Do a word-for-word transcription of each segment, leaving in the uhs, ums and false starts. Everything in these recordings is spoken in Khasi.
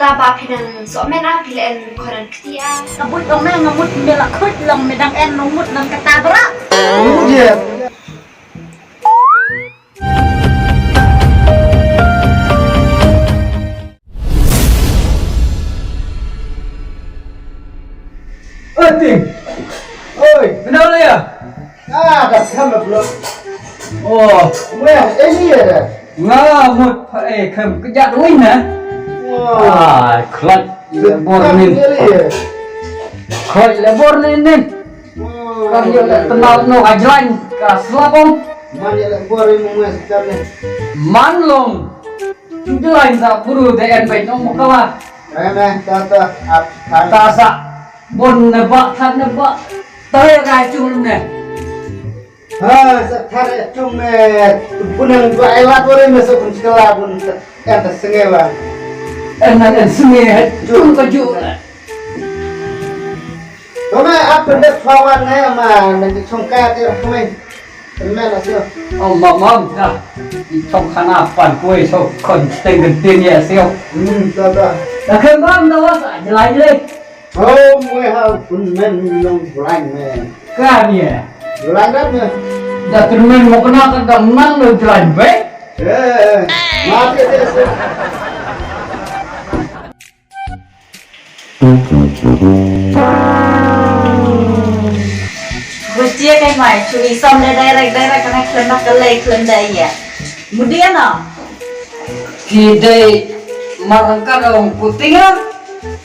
Ta ba phi nang soh men a phi la en khon an kti a. Ka buit ong me nga mut me la khuid long me dang en long mut nang kata bra. Mut ye. Oi, Ting. Oi, kenapa ya? Ah, dah sama belum. Oh, weh, ini ya dah. Nga mut pha e khem kjat win na. Wah. Ah, khlot le bor nin. Khlot le bor nin nin. Kan yo le tenal no ajlan ka slapong. Man ya le bor ni mung sekarang ni. Man long. Jlan sa buru de en bai nong mukala. Eh, meh, ta ta ap ta sa. Bon ne ba, that ne ba. Ta ya ga chul ne. Ha, sa thar e tung me, punang dua elat ore me so kun chikala pun en ta senge ba. En na en senge, tung ka ju. To me ap pendek pawan ne ma, nanti chongka te me. Me la sio. Oh, mam, mam, da. I chongka na pan kue so kon teng gentin ya sio. Hmm, ta ta. Da kem bam da was, jelai jelai. Oh, mui ha pun men long blind man. Kan ye. Blind kan ye. Da pun men mo kena ka dang nang lo blind be. Eh, mati dia. Bus dia kai mai, chui som dia direct direct kena kena kelai kena daya. Mudian ah. Ki dei marangkat ong puting ah.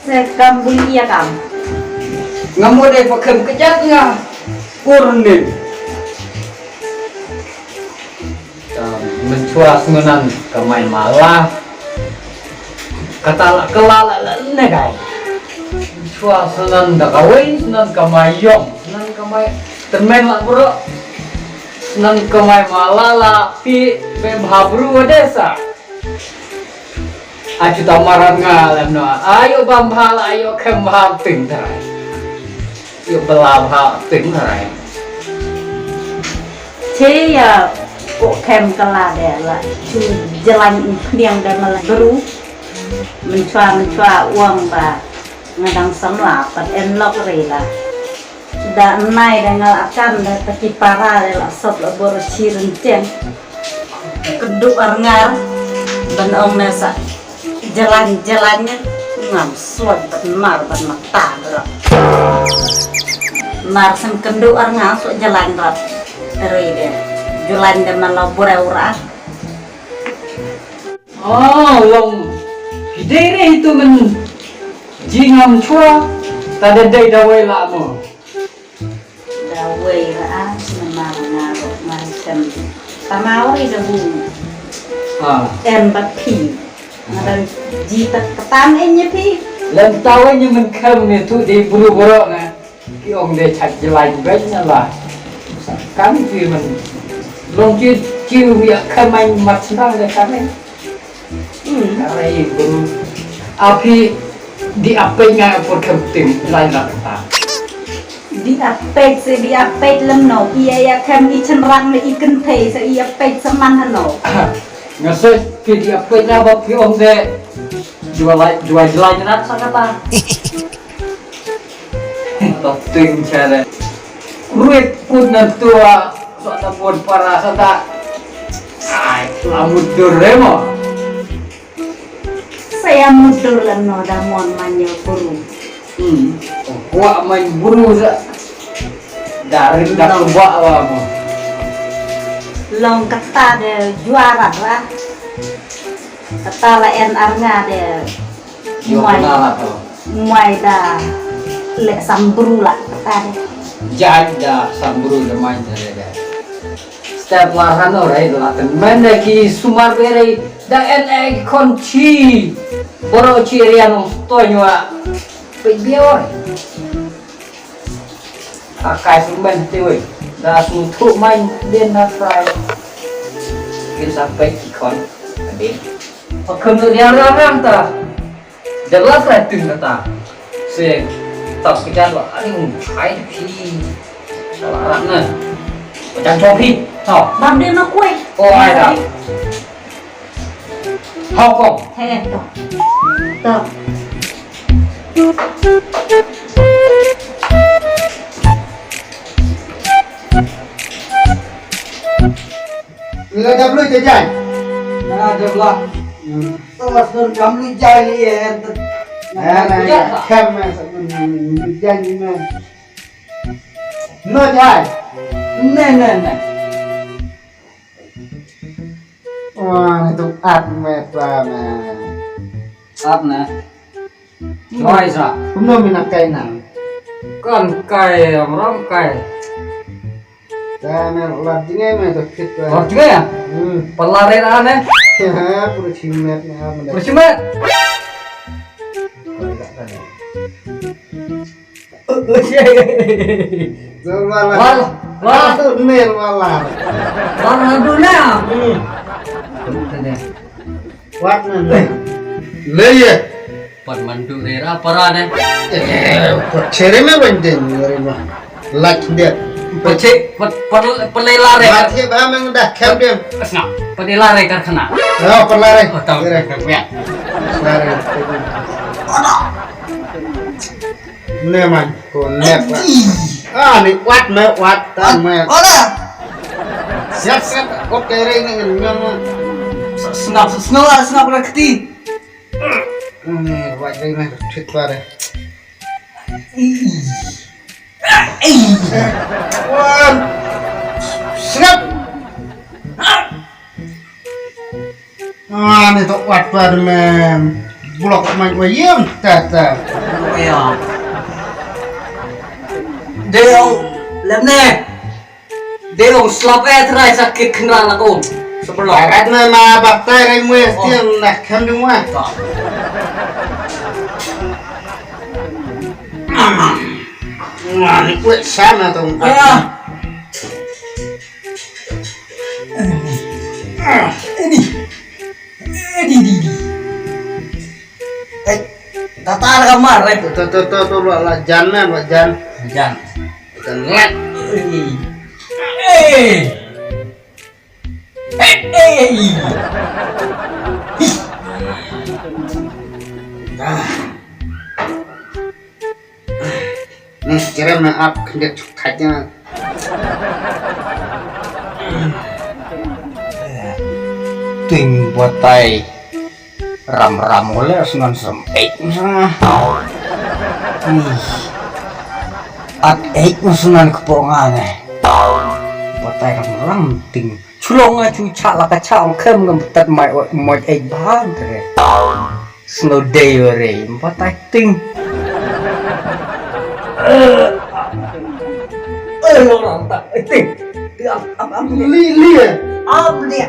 Sekam buli ya kam. Nga mut dei pakhem kejat nga. Urnin. Mynchwa sngenan kamai mala. Kata la kala la la ne kai. Mynchwa sngenan da kawei sngenan kamai yong. Sngenan kamai temen la bro. Sngenan kamai mala la pi be bha bru desa. Achu ta maran nga lem no. Ayo bam bha la ayo kem bha ting tarai. Yo bela bha ting tarai. Che ya ko kem kala de la chu jalan pniang de mala beru. Menchwa menchwa uang ba ngadang samla pat en lok re la. Da nai da ngal akan da ta ki para da la sop la bor chi rentiang. Kedu arngar ban ong na sa jalan jalan nya ngam suat ban mar ban mata bro. Mar sem kedu arngar suat jalan bro. Ri de jalan da man la bor ura. Oh, long. Hidei re itu men jingam chua. Tada dei dawai la mo. Dawai ra a sina mar nga ro mar sem. Tama ori da bu. Ha. Em bat phi. Ngadan ji tak ketan en nya phi. Lam tawai nya men kam ne tu dei buru borok na. Ki ong de chak jelai bek na la. Kan ki men. Long ki ki wi a kamai mat sendang de kan. Hmm. Karai buru. Api di apek ngai apur kem tim lai la kata. Di apek se di apek lem no. Ia ia kem i chen rang le i ken thei se i apek se man hano. Ngasih pi di apek na ba pi ong de. Jua lai jua jelai nat sa kata. Topping chare. Ruit pun na tua sa ta pun para sa ta. Ai, lamut dur remo. Saya mudur lan no da mon manyo buru. Hmm. Wa man buru sa. Darin da kuba wa mo. Long kata de juara lah. Kata la en arnga de. Muai. Muai da lek sambru la kata de. Jai da sambru da mai da de. Step la hano rai la ten men da ki sumar bere da en ek kon chi. Boro chi rian ong toy wa. Pe bior. Ka kai sumben te wei. Da sum thu mai den na trai. Kin sa pe ki kon. Ade. Pakhun rian rang ta. Jelas lah tin kata. Se tak kita lah ani um hai pi. Salah rak na. Macam chopi. Tau. Bang dia nak kuih. Oh, ai dah. Hau kong. He to. To Nga da blue te jai. Nga da blue. Hmm. To was don kam lu jai ni eh. Eh, na, ya, kam, eh, sa don lu jai ni, man. No jai. Ne, ne, ne. Wah, itu at me pa, man. At ne. Choi sa. Kumno mina kai na. Kan kai, ram ram kai. Ka me lat jingai me to kit pa. Lat jingai ya? Hmm. Pala re na ne. Ya, pura chimet na, mana. Pura chimet. Zalwala. Wal, wal. Atu nel wala. Wal adu na. Hmm. Wat na. Le ye. Pat mandu re ra para ne. Eh, pat chere me ban den re ma. Lak de. Pat che, pat, pat, pat le la re. Mat ye ba meng da kem dem. Sna. Pat le la re karkhana. Oh, pat la re. Oh, tau. Re. Ya. La re. Ne man, ko ne pa. Ah, ni wat me, wat ta me. Oda. Siap, siap. Kot kere ni nyam. Sngap, sngap, sngap rakti. Ni wat dei me, thit pare. Wan. Sngap. Ah, ni to wat pare me. Blok man wa yem ta ta. Ya. Dei ong lem ne. Dei ong slap eh trai sa kik khnra la ko. Sa blok. Rat na ma bak tai rai mwe stiang na kham dung wa. Nga ni kwet sa na tong. Aya. Ini. Ini, ini, ini. Eh, tata ka mar, eh. To, to, to, to, to, la, la, jan, man, la, jan. Jan. Jan, la. Eh. Eh, eh, eh. Ih. Ah. Ni kira me ap khyndiat khaja. Ting batai ram ram ole snan sem ek sa. Ih. At ek snan kepong ane. Batai ram ram ting. Chulong nga chu cha la ka cha ong kem ngam tat mai oi moi ek bhan tre. Snow day ore, empat acting. Eh, lo ranta, acting. Am, am, am, li, li, eh. Am, li.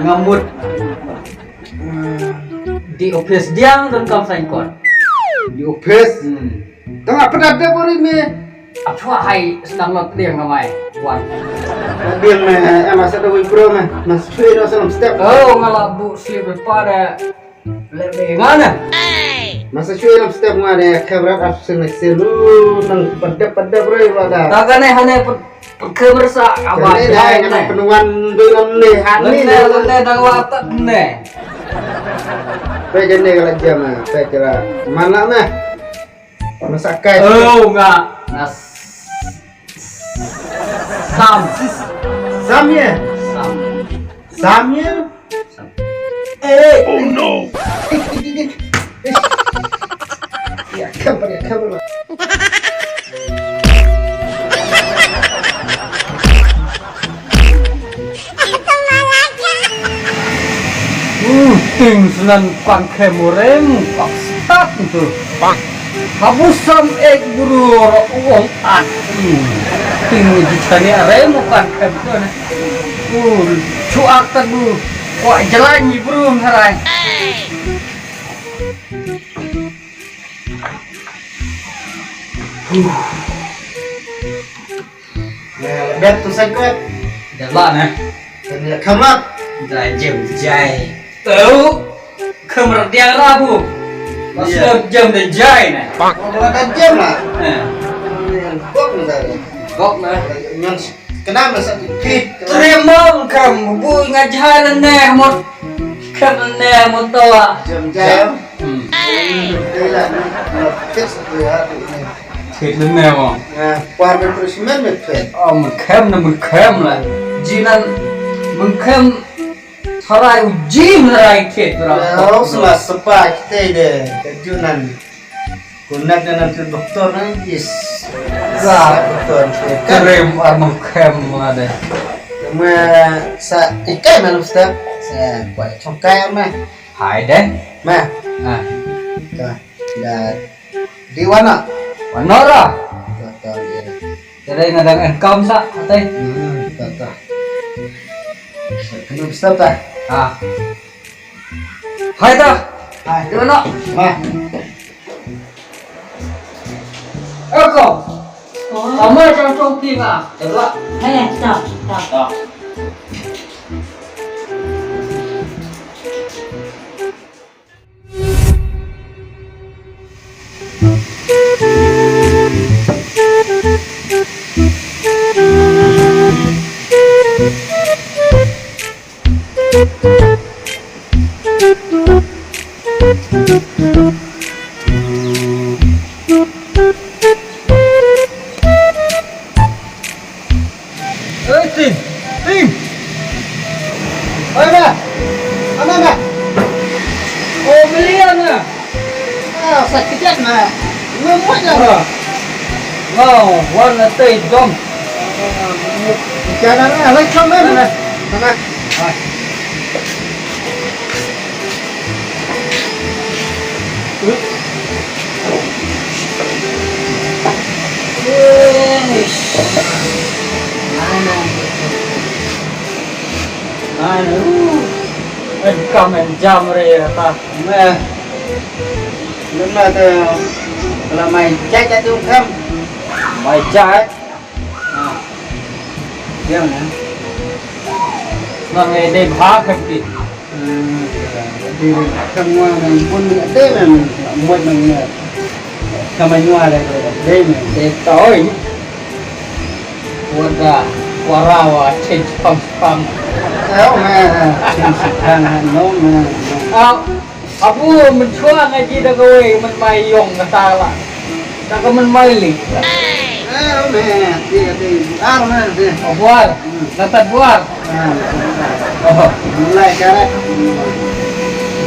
Ngamut. Di office diang don kam sain kon. Di office. Hmm. Tengah pedat deh bori me. Achwa hai senang lot dia ngamai. Wan. Dia me, eh, masa dawai bro me. Mas chui no salam step. Oh, ngala bu slip pada. Lebih ngana. Masa chui no step ngade khabrat absent selu nang pada pada bro pada. Tagane hane put put khabarsa awat. Ngana penuan doi lam ne hane. Lene lene dang watat ne. Pe jene kala jama, pe kala mana me. Masakai. Oh, nga. Nga s-, sam. Sam ye? Sam. Sam ye? Sam. Eh. Oh no. Ya, kamera, kamera. Uh, ting snan kan khem ureng, pak stat tu. Pak. Habu sam ek bru ro uong at. Hmm. Ting di chani areng kan khem tu ne. Uh, chuak ta bu. Wa jalan ni bru harai. Uh. Nè, bet tu sangkut. Dah lah nè. Dah khamat. Dah jem jai. Tahu? Khamar dia rabu. Masuk jem dah jai nè. Pak. Oh, dah jem lah. Nè. Kok nè. Kok nè. Ngan kenapa satu kit? Tremor kam bu ngajai nè mot. Khem ne mo to ah. Jam jam. Hmm. Khem ne mo. Kwar ben terus men met fet. Oh, mo khem ne mo khem la. Jinan mo khem. Sarai u jim rai khet ra. Sma sepa kita de. Kajunan. Kunak dengan tu doktor na is. Sa doktor. Krim ar mo khem la de. Kema sa ikai malu step. Sa kwai chongkai ma. Hai de. Ma. Ha. Ka. Da. Di wana. Wana ra. Doktor dia. Tadei nga dang enkam sa atai. Hmm, ta ta. Kena besar ta. Ah. Hai ta. Hai. Di mana? Hai. Eko. Ama jang tong pi nga. Coba. Hai, ta ta. Ta. Oi, Ting. Ting. Oi, ma. Ana, ma. Oh, beli ana. Ah, sakit ma. Ngemut ya. Ah. Wow, wan na tei dom. Jangan lah, lah, come on. Mana? Ah. Anu, en kam en jam re ta. Meh. Lem na te la mai jai jai tu kam. Mai jai. Ah. Jam ya. Nang ede bha kati. Hmm, di kamwa nang pun ni ade nang muat nang ya. Kamwa ade nang. De toi. Wada warawa change pam pam. Oh, man, change pam no man. Ah, abu menchua ngaji da kawei men mai yong kata la. Da ka men mai li. Eh, oh, man, dia dia. Ah, man, dia. Abuar. Natat buar. Ah, oh, mulai karet.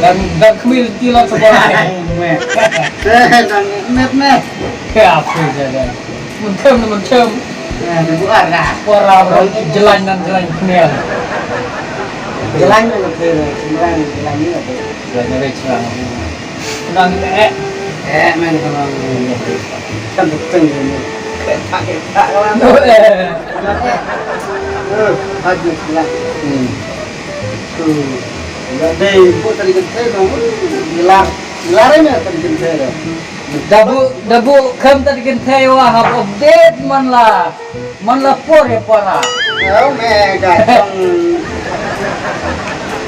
Dan dan kemil tilot sekolah. Eh, dan net net. Ke apa je dah. Mencem mencem. Eh, buar dah. Buar lah, orang jelan dan jelan kemil. Jelan dan kemil, jelan jelan ni apa? Jelan jelan jelan. Nang eh. Eh, main sama. Kan betul ni. Tak tak lah. Eh. Eh, bagus lah. Hmm. Tu. Enggak deh, buat tadi kenteng tu. Gelar. Gelar ni tadi kenteng tu. Dabu dabu kam tadi kenteng wah update man lah. Man la por ya para. Ya me ga tong.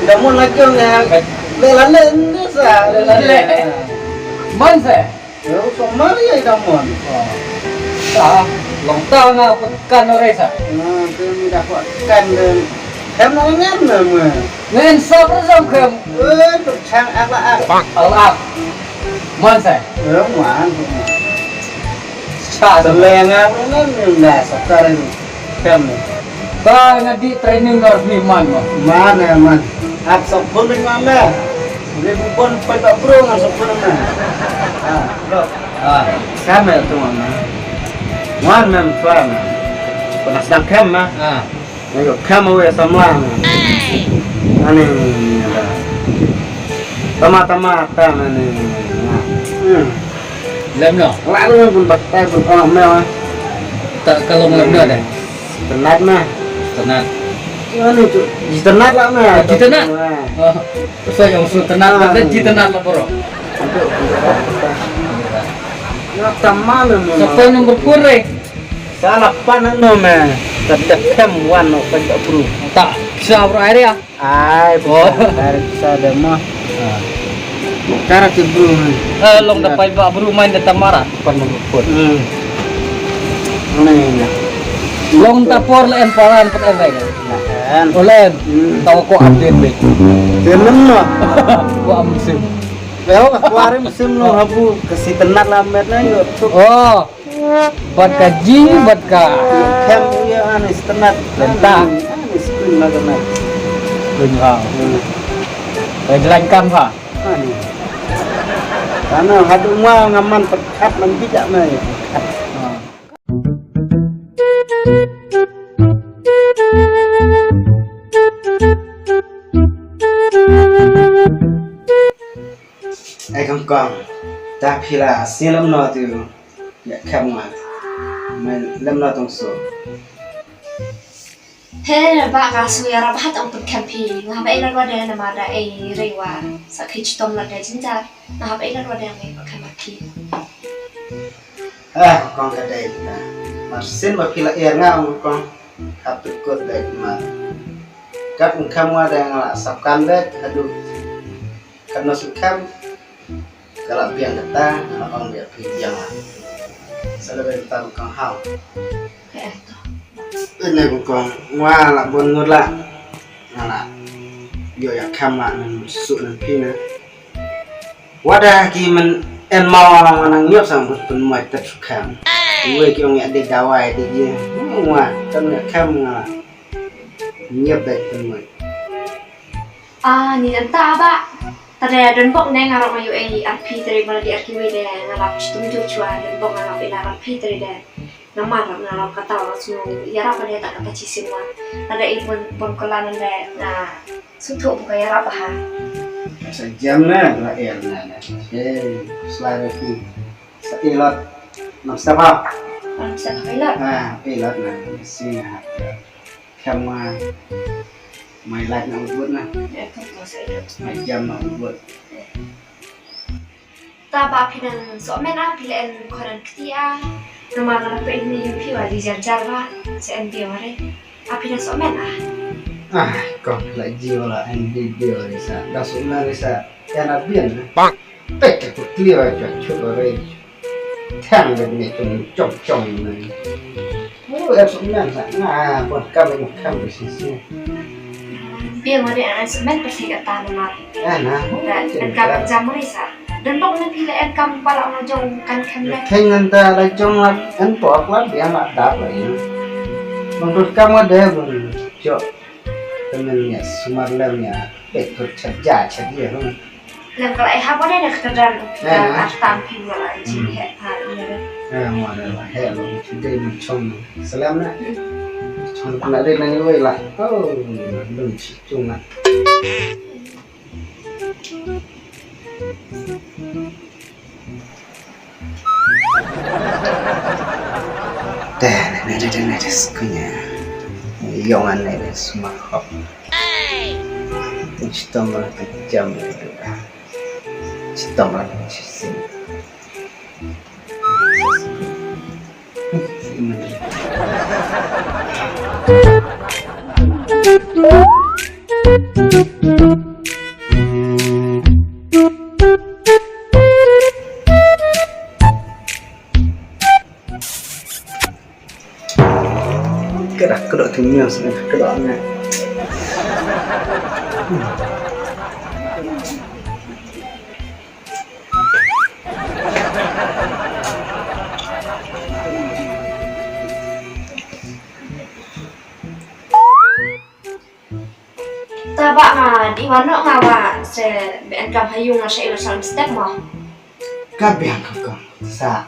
Da mun la jong ya. Le la le ne sa le la le. Man se. Ya so mar ya da mun. Ta long ta nga kan re sa. Na te mi da ko kan de. Hem na ngan na me. Ngan sa per jam kem. Eh, tu chang ak la ak. Al ak. Man se. Eh, man. Sa seleng ah, ngan ngan da sa karen. Kem. Ba nga di training nor ni man mo. Man eh man. Ap sok pun ni man eh. Ni pun pai ba bro ngan sok pun man. Ah, bro. Ah, kem eh tu man. Man man tuan. Pernah sedang kem ah. Ah. Ayo kem we samla man. Ani. Tama tama ta man ni. Hmm. Lem no. La lu pun batai pun oh mel. Tak kalau lem no deh. Tenat mah. Tenat. Ani tu. Di tenat lah mah. Di tenat. Oh. So yang su tenat lah ji tenat lah bro. Nak tama mah. Sampai nombor pun re. Salah pan no mah. Tak kem wan no pen bru. Tak bisa bro area. Ai, oh. Bisa, dari bisa ada mah. Cara ti bru. Eh, long dapat ba bru main da tamara. Pan no pun. Hmm. Mana ni? Long tapor le emparan pet ewe. Nah, Olen. Hmm. Tahu ko update ni. Film no. Ko am sim. Yo, ko arim sim no habu kasi tenat la met na yo. Oh. Bad ka ji, bad ka. Kem ya ani tenat. Tenat. Ani screen la tenat. Screen ha. Hmm. Eh, jalan kam ha. Ani. Karena hadu ma ngaman pekat nanti jak mai. Ha. Ai kong kong, ta phi la sngewlem no tu, ïa khem nga, me lem no tong so. He ba ka su ïa rap hat ong pun khem phi, nga ba ila wa de na ma da ei rewa, sa khi chitom la de jinjar, nga ba ila wa de me ba khem phi. Ah, kong ka dei ka. Mar sin ba phi la er nga ong kong. Hap tu kut dei ma. Kat ong kham wa dei nga la sap kan dei, aduh. Kat no su kham. Ka la biang kata, nga la ong biang phi biang la. Sa la dei ta kong hau. Ine kong kong, wa la bon ngut la. Nga la. Yo ya kham la nan su nan phi na. Wada ki men en maw nang nyop sang bud pun mai tet su kham. Wei ki ong ya de dawai de ye. Wa tan ya kham nga. Nyop de pun mai. Ah, ni anta ba. Tare don bok ne nga rong ayu ei arpi tare bala di arki wei de nga lap chitum jo chua don bok nga lap ila arpi tare de. Namar nga rap kata ïa rap de ta kata chi sim wan. Lada i pun pun kola nande nga suthu buka ïa rap ha. Sa jam na la er na na. Eh, sla re ki. Sa ilot. Nam sa ba. Nam sa ba ilot. Ah, ilot na. Si na. Kama mai lak na ubut na. Eh, kama sa ilot. Mai jam na ubut. Ta ba phi nang soh men a phi la en khon an kti a. Namar la peit ni yu phi wa di jar jar ba. Sa en biang re. A phi nang soh men a. Ah, ko la ji wala en di biang re sa. Da soh men re sa. Yan a biang. Bang. Peit ka kut li wa chot chot re. Thang de ni chong chong chong ni. Oh, em suk nang sa nga pun kam ni kam ni si si. Biang mari an suk men pasti kata nama. Ah, na. Dan kam jam mari sa. Dan bok na pila em kam pala na jong kan kan le. Theng ngan ta la jong la en pok la biang la dap la yu. Nong tut kam wa de bun. Chok. Temen ya sumar lem ya. Pek tut chat ja chat ye hum. Lem ka la eh hap wadai da ka kyrdan. Eh, eh. Ar tam phi wala ji he ha ïa re. Eh, mo da la he lo, dei mun chong. Salam na. Chong na dei na ni wei la. Oh, lum chi chung na. Te ne ne ne ne skunya. Yong an ne sma hop. Chitom la jam. Chitom la chisim. Kena kedok tu miang sini kedok ni. Ta ba nga di wa no nga wa se be en kam hayu nga se ilo salam step mo. Ka biang ka kong sa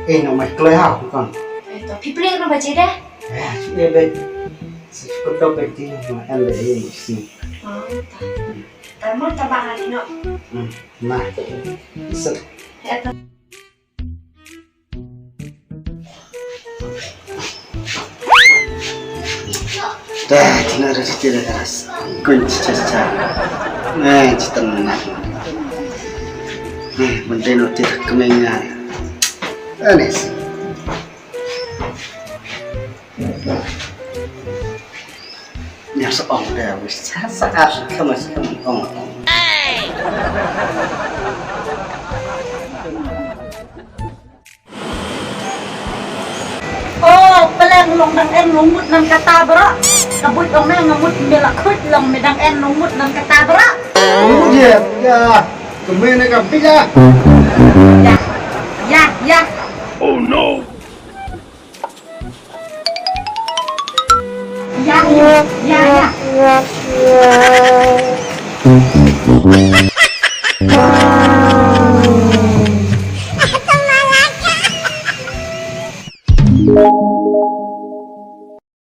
e no mai kloi hau ka kong. Eh, to phi pli no ba ji de. Eh, chu e be se chu ko to be ti ma en be e si. Oh, ta. Ta mo ta ba nga di no. Hmm, ma. Set. Eh, ta. Dah, kena ada di kira keras. Kunci caca. Eh, cita nak. Eh, menteri nanti tak kemengan. Anes. Nya sa ong de wis sa sa ar sa kama sa kama ong ong. Oh, pele Long dang en long mut nan kata bro. Ka buit ong me nga mut me la khuid long me dang en long mut nan kata bro. Mut ye ya. Kemene ka bila. Ya ya ya. Oh no.